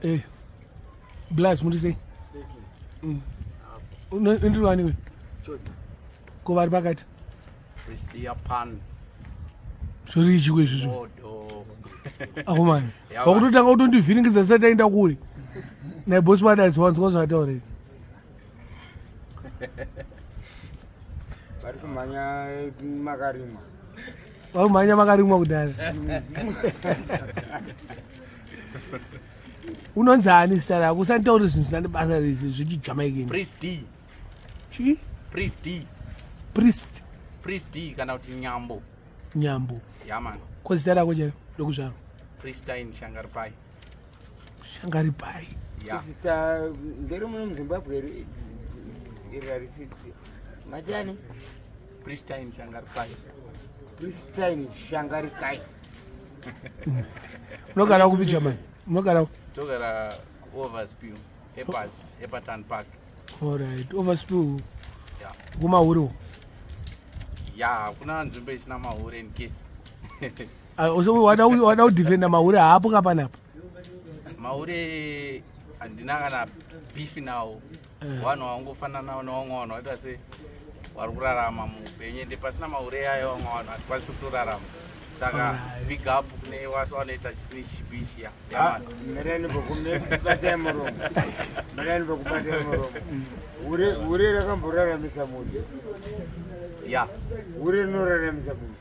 Eh. Blaz muri sei? Ndiri wani we? Ko vari pakati? Christian. Zviri ichi kwezvizvi. Akomana. Wakutotanga kutondivhiringidza sati aenda kure. Naye boss Madazi wanzwa zvataura. Vari kumhanya makarimwa. Vari kumhanya makarimwa kudhara. Unonzi ani zita rako? Usanditaure zvinhu zvisina nebasa rese zvechiJamaican. Priest D. Chii? Priest D. Priest. Priest D kana kuti Nyambo. Nyambo. Yeah man. Ko zita rako chero ndokuzvarwa? Pristine Shangaripai. Shangaripai. Yeah. Zita nderi muno muZimbabwe iri iri harisi matiani? Pristine Shangaripai. Pristine Shangarikai. Unogara kupi Germany? Unogara Togara kuOverspill, Epas, Epatan Park. All right, Overspill. Yeah. Kumahure uko. Yeah, kuna nzvimbo isina mahure in case. Ah, wada wada kudefenda mahure haapo ka panapa. Mahure handina kana beef nawo. Eh. Vanhu vangofanana nevamwe vanhu vaita se vari kurarama muupenyu ende pasina mahure ayo vamwe vanhu hatikwanisi kutorarama. Saka Alright. big up kune wasi vanoita chisnitch beach ya. Ah, mirani bokubatai muromo. Mirani bokubatai muromo. Hure hure rakamboraramisa munhu. Ya. Hure rinoraramisa munhu.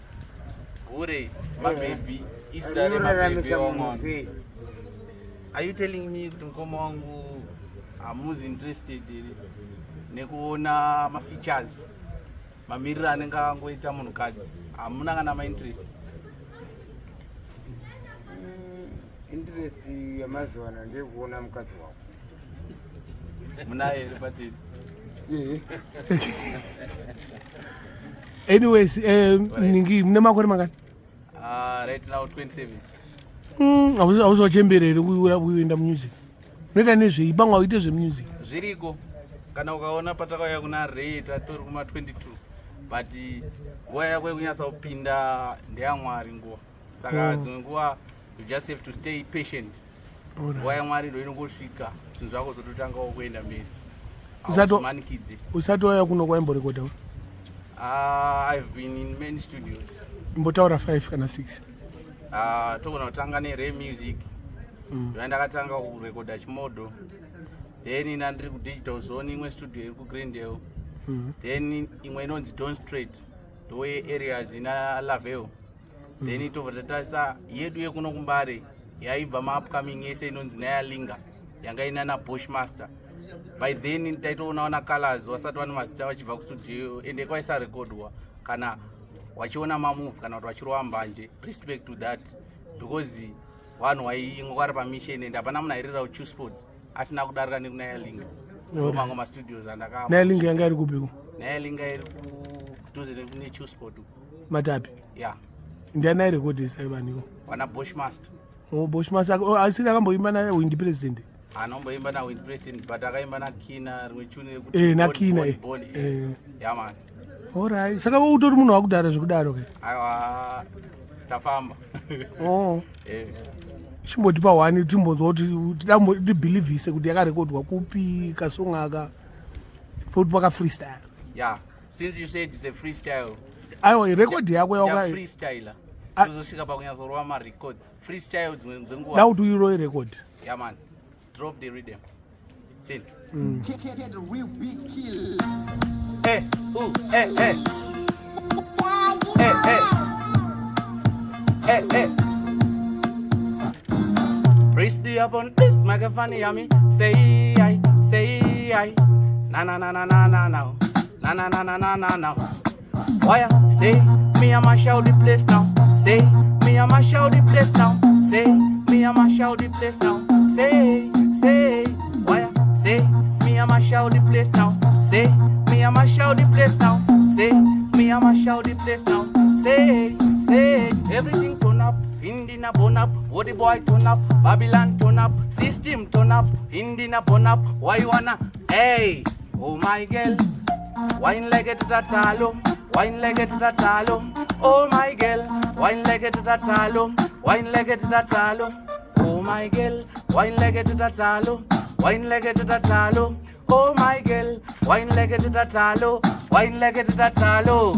Hure mababy Easter remababy Rinoraramisa vamwe munhu vanhu. sei? Are you telling me kuti mukoma wangu hamuzi interested here nekuona mafeatures mamiriro anenge angoita munhukadzi hamuna kana mainterest? Interest yemazuva ano ndeyekuona mukadzi wako. Munaye here patiri? Ehe. Anyways, ningi mune makore mangani? Right now 27. Hausi wachembera here kuenda music? Unoita nezvei? Pamwe hauite zvemusic. Zviriko. Kana ukaona patakauya kuna Ray tatori kuma 22 but nguva yako yekunyatsa kupinda ndeyamwari nguva. Saka dzimwe nguva you just have to stay patient. Nguva yamwari ndo inongosvika zvinhu zvako zvototangawo kuenda mberi. Hauzvimanikidze. Usati wauya kuno kwaimborekodha? I've been in many studios. Imbotaura 5 kana 6. Togona kutanga neRay Music. Ndakatanga kurekodha chimodo. Then ina ndiri kuDigital Zone imwe studio iri kuGreendale. Then imwe inonzi Don Street ndoye areas ina Lavel. Then tobva tatarisa yedu yekuno kuMbare yaibva maupcoming yese inonzi Nayalinga yanga ina naBushmaster. By then taitoonawo naColors vasati vane mazita vachibva kustudio ende kwaisarekodwa kana wachiona mamove kana kuti vachirova mbanje. Respect to that because vanhu vaingwa vari pamission ende hapana munhu airira kuChillspot asina kudarika nekuNayalinga. Ndo mamwe mastudios andaka. Nayalinga yanga iri kupiko? Nayalinga iri kudhuze neChillspot. Matapi? Yeah. Ndiani airekodhesa ivaniko? Vana Bushmaster. Oh, Bushmaster asiri akamboimba naWindy President? Anomboimba naWindy President but akaimba naKina rimwe tune rekuti naKina, Ball, Ball, eh. Yeah man. Alright. Saka utori munhu wakudhara zvekudaro ke? Aiwa tafamba. Oh. Eh. Chimbotipa one timbonzwa kuti tibelievise kuti yakarekodwa kupi kasong aka kuti paka freestyle. Yeah. Since you said it's a freestyle. Aiwa record yako yaka freestyler. Tozosvika pakunyatsorova marecords. Freestyle dzimwe dzenguva. Da kuti uirove record. Yeah man. Drop the rhythm. Sin. Hey, ooh, hey, hey. Hey, hey. Hey, hey. Press the up on this microphone, yummy. Say I, say I. Na na na na na na na. Na na na na na na na. Why say me I'ma shout the place now. Say me I'ma shout the place now. Say me I'ma shout the place now. Say, say, why say me I'ma shout the place now. Say me I'ma shout the place now. Say me I'ma shout the place now. Say, say everything turn up. Indina burn up, what the boy turn up, Babylon turn up, system turn up, Indina burn up. Why you wanna? Hey, oh my girl, wine like a tatalo, wine like a tatalo. Oh my girl, wine like a tatalo, wine like a tatalo. Oh My girl, wine like it tatalo, wine like it tatalo. Oh my girl, wine like it tatalo, wine like it tatalo.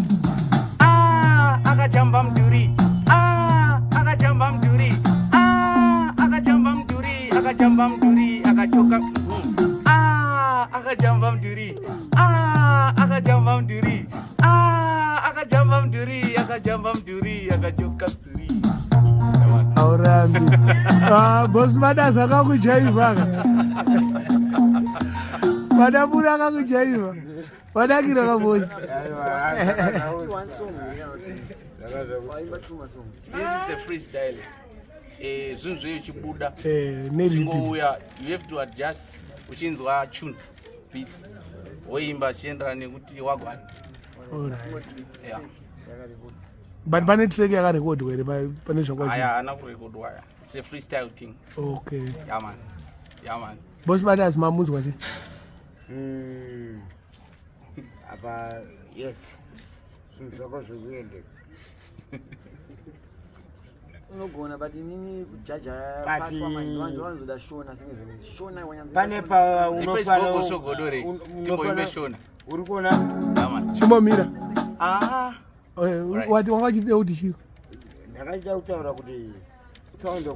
Ah, akajamba mduri. Ah, akajamba mduri. Ah, akajamba mduri, akajamba mduri, akachoka. Ah, akajamba mduri. Ah, akajamba mduri. Ah, akajamba mduri, akajamba mduri, akachoka mduri. Aurambi. Ah, Boss Madas akakujaivha ka. Madamburo akakujaivha. Wadakira ka boss. Aiwa. One song waimba two masong. Since it's a freestyle, zvinhu zvechibuda Nerhythm. chingouya, you have to adjust uchinzwa tune, beat, woimba chienderana nekuti wagwani. Alright. Yeah. But pane track yakarekodwa here pane zvakwa? Aya haana kurekodwa aya, it's a freestyle thing. Okay. Yeah man, yeah man. Boss Madas, mamunzwa sei? Apa yes, zvinhu zvako zvekuendeka. Unogona, but inini kujaja But- vanzoda Shona, senge zvene Shona wanyanza. Pane pa Ndipe chiboko sogodore, timboimbe Shona. Uri kuona? Yeah man. Chimbomira. Ah. Right. Wati wanga uchida kuti chii? Ndakaida kutaura kuti utaunda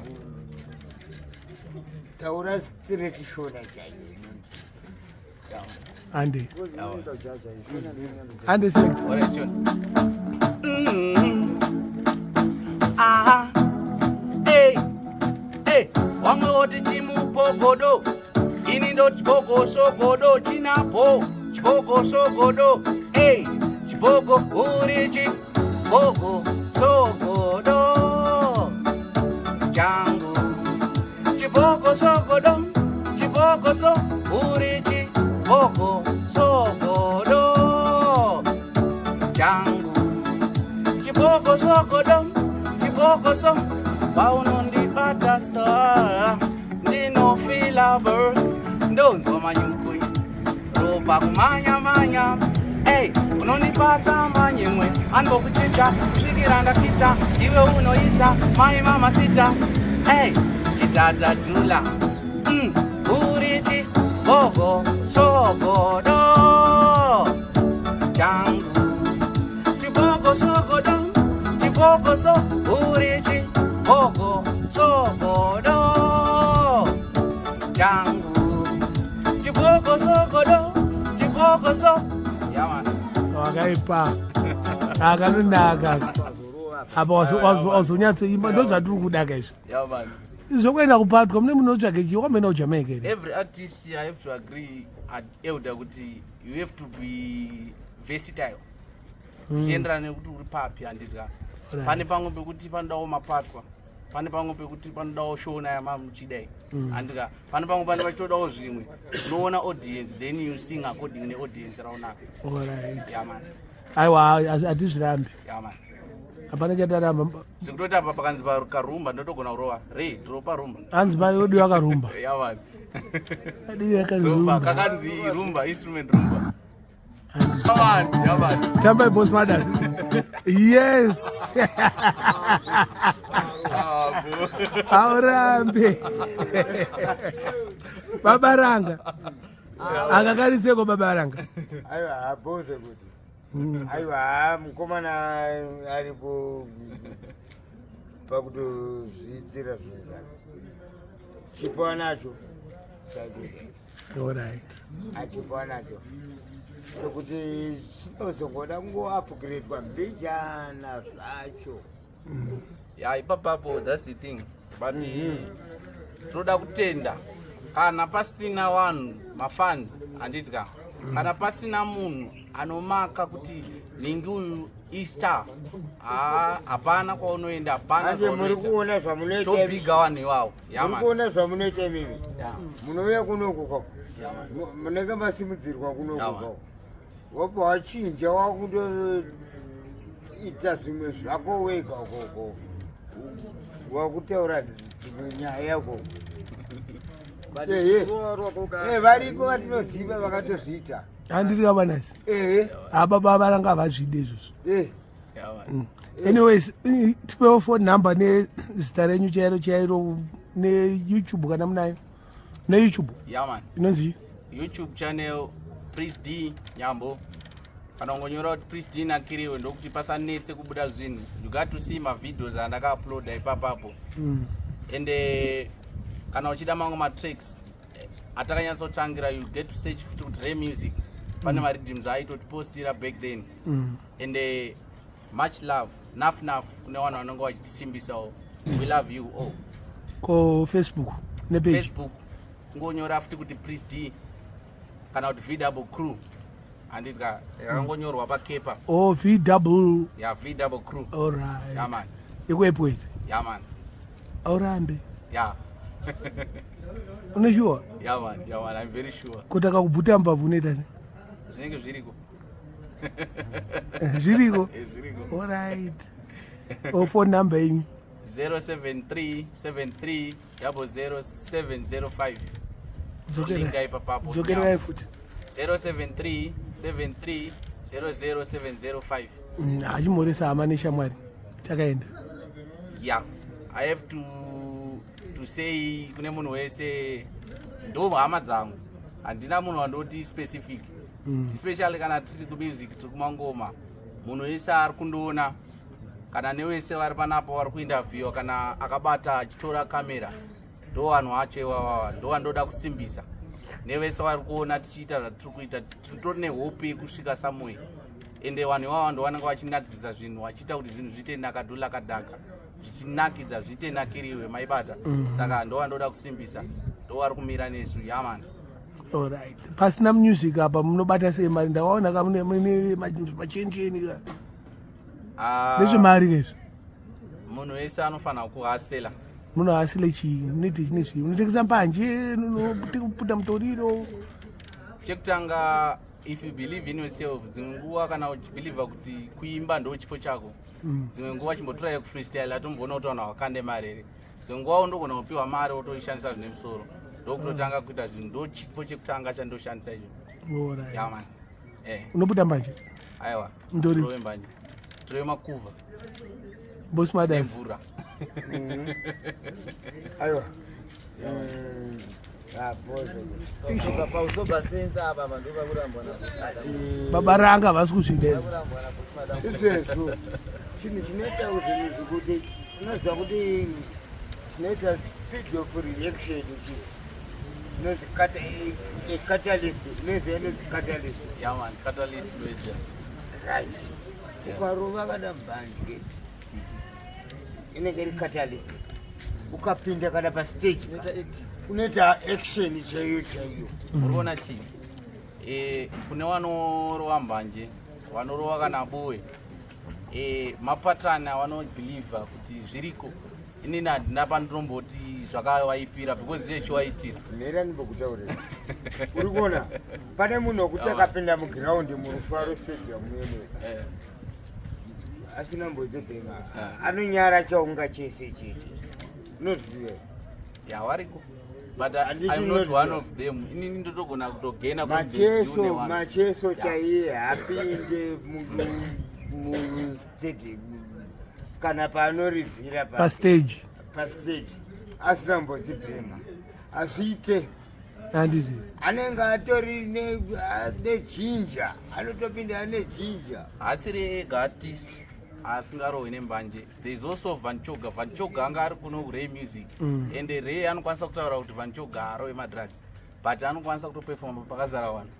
kutaura straight Shona chaiyo. Ande. Inonetsa kujaja iyi, Shona ndinonyanza. Ande, select. Alright, Shona. Aha. Hey. Hey. Wamwe woti chimupogodo. Ini ndoti chiboko sogodo chinapo. Chiboko sogodo. Hey. Chiboko uri chiboko sogodo. Changu. Chiboko sogodo. Chiboko so uri chiboko sogodo. Changu chiboko sogodo, chiboko so paunondibata sala ndinofila ber ndonzwa manyukunyu ropa kumanyamanya. Ey, unondipasa manyemwe anbokuchicha kusvikira ndakicha. Iwe unoita mai mama sita. Ey, chitatatula. Uri chiboko sogodo changu, chiboko sogodo, chiboko so uri chiboko sogodo changu, chiboko sogodo, chiboko so. Yeah man. Wakaipa, akanonaka apa. Wazonyatsoimba, ndo zvatiri kudaka izvi. Yeah man. Zvokuenda kupatwa mune munotsvake chii? Wamboenda kuJamaica here? Every artist, I have to agree at elder kuti you have to be versatile zvichienderana nekuti uri papi, handitya. Pane pamwe pekuti panodawo mapatwa, pane pamwe pekuti panodawo Shona yamamuchidai, handika. Pane pamwe pane pachitodawo zvimwe. Unoona audience, then you sing according neaudience raunaka. Alright. Yeah man. Aiwa, hatizvirambi. Yeah man. Hapana chataramba. Sekutoti apa pakanzi pakarumba, ndotogona kurova rei, ndoropa rumba. Hanzi padiwa karumba. Yeah man. Padiwa Rumba. karumba. Kakanzi rumba, instrument rumba. Yeah man, yeah man. Tambai, Boss Madas, yes. Ah, bo. Aurambe, baba ranga akakariseko, baba ranga. Aiwa, hapo zvekuti aiwa, mukomana aripo pakutozviitira zvinhu zvake, chipo anacho chaikuita. Achipo anacho chokuti chinozongoda kungoupgradwa mbijana zvacho. Ya, ipapapo that's the thing, but toda kutenda kana pasina vanhu, mafans, handiti ka? Kana pasina munhu anomaka kuti ningi uyu istar, hapana kwaunoenda, hapana. Anje muri kuona zvamunoita. Tobhiga vanhu ivavo. Muri kuona zvamunoita imimi, munouya kunoku kwako, munenge masimudzirwa kunoku kwako, wobva wachinja, wakundoita zvimwe zvako wega ukoko, wakutaura dzimwe nyaya ukoko. Ehe. Variko vatinoziva vakatozviita. Handiti kabanasi? Ehe. Ababa varanga havazvide izvozvo. Anyways, tipewo phone number nezita renyu chairo chairo. Neyoutube kana munayo, neYouTube? Yeah man. Inonzi? YouTube channel Priest D Nyambo. Kana ungonyora kuti Priest D Nakiriwe, ndokuti pasanetse kubuda zvinhu. You got to see mavideos andakauploada ipapapo. Ende kana uchida mamwe matracks atakanyatsotangira, you get to search futi kuti Ray Music, pane mariddims aitotipostira back then. Ende much love, naf naf kune vanhu vanenge vachitisimbisawo. We love you all. Ko Facebook nepage? Facebook kungonyora futi kuti Priest D kana kuti V Double Crew, handiti ka? Yakangonyorwa pakepa. O V double? Ya, V Double Crew. Alright. Yeah man. Ikuepworth? Yeah man. Aurambe? Ya. Une sure? Yeah man, yeah man, I'm very sure. Kuti akakubvuta mbabvu unoita sei? Zvinenge zviriko. Zviriko? Zviriko. Alright, o phone number yenyu? 073 73 00 705. Linga ipapapo. Dzokererai futi. 073 73 00 705. Achimhoresa hama neshamwari, takaenda. Yeah, I have to say kune munhu wese, ndo hama dzangu, handina munhu wandoti specific. Especially kana tiri kumusic, tiri kumangoma, munhu wese ari kundoona kana nevese vari panapa vari kuinterviewa kana akabata achitora kamera, ndo vanhu vacho ivavava ndo vandoda kusimbisa, nevese vari kuona tichiita zvatiri kuita. Titori nehope yekusvika somewhere, ende vanhu ivava ndo vanenge vachinakidzisa zvinhu, vachiita kuti zvinhu zviite nakadulakadaka, zvichinakidza, zviite nakiriwe maibata. Saka ndo vandoda kusimbisa, ndo vari kumira nesu. Yeah man. Alright, pasina music apa munobata sei mari? Ndakaona ka mune machenjeni ka. Ah, Nezvemari kezvo? Munhu wese anofanira kuhasela. Munohasile chii? Munoite chine zvii? Munotengesa mbanje, munoputa mutoriro? Chekutanga, if you believe in yourself, dzimwe nguva kana uchibhilivha kuti kuimba ndo chipo chako, dzimwe nguva chimbotorai kufreestyle, atomboona kuti vanhu vakande mari here. Dzimwe nguva undogona kupiwa mari wotoishandisa zvine musoro, ndokutotanga kuita zvinhu. Ndo chipo chekutanga chandoshandisa icho. Alright. Yeah man. Unoputa mbanje? Aiwa. Ndori? Turove mbanje, turove makuvha. Boss Madas. Nemvura. Aiwa. Ah, bozo. Pausoba sense apa vanhu vakurambwa. Baba ranga havasi kuzvida izvi. Vakurambwa naboss Madam. Izvezvo chinhu chinoita zvinhu izvi kuti unoziva kuti chinoita speed of reaction chi inonzi catalyst, inoziva inonzi catalyst? Yeah man, catalyst ndoidza. Right, ukarova kana mbanje inenge iri catalyst, ukapinda kana pastage Inoita active. Unoita action chaiyo chaiyo. Uri kuona chii? Kune vanorova mbanje, vanorova kana buwe, mapatani avanobhilivha kuti zviriko. Inini handina pandinomboti zvakavaipira because iye chiwaitira. Mhera ndimbokutaurira, uri kuona pane munhu wekuti akapinda mugiraundi muRufaro Stadium yemwe asina mbodzebhema, anonyara chaunga chese cheche, unoziva? Ya, variko, but Handiti I'm not unoziva. one of them. Inini ndotogona kutogena Macheso, Macheso chaiye hapinde mustadium kana paanoridzira Pastage. Pastage asina mbodzibhema, hazviite. Handiti? Anenge atori nejinja, anotopinda ane jinja. Hasiri ega artist asingarohwi nembanje. There is also Van Choga. Van Choga anga ari kuno Ray Music, and Ray anokwanisa kutaura kuti Van Choga haarove madrugs, but anokwanisa kutoperforma pakazara vanhu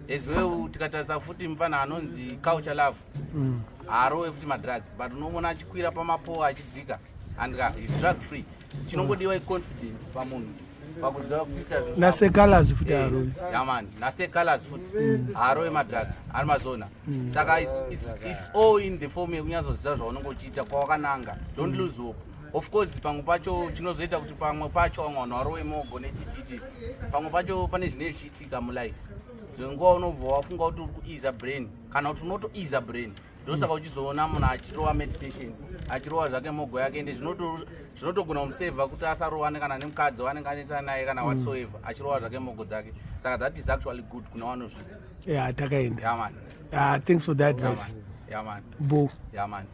as well. Tikatarisa futi mufana anonzi Culture Love, haarove futi madrugs, but unomuona achikwira pamapowa achidzika, and ka is drug free. Chinongodiwa iconfidence pamunhu pakuziva kuita zvinhu zvako. NaSecolors futi harovi. Yeah man, naSecolors futi haarove madrugs, ari mazona. Saka it's all in the form yekunyatsoziva zvaunenge uchiita, kwawakananga. Don't lose hope. Of course pamwe pacho chinozoita kuti pamwe pacho vamwe vanhu varove mogo nechichichi, pamwe pacho pane zvinenge zvichiitika mulife. Dzimwe nguva unobva wafunga kuti uri kuiza brain kana kuti unotoiza brain, ndosaka uchizoona munhu achirova meditation, achirova zvake mogo yake, ende zvinotogona kumusevha kuti asarovane kana nemukadzi waanenge anetsa naye kana whatsoever, achirova zvake mogo dzake. Saka that is actually good kune vanozviita. Ya, takaenda. Yeah man. Ah, thanks for the advice. Yeah man. Bo. Yeah man.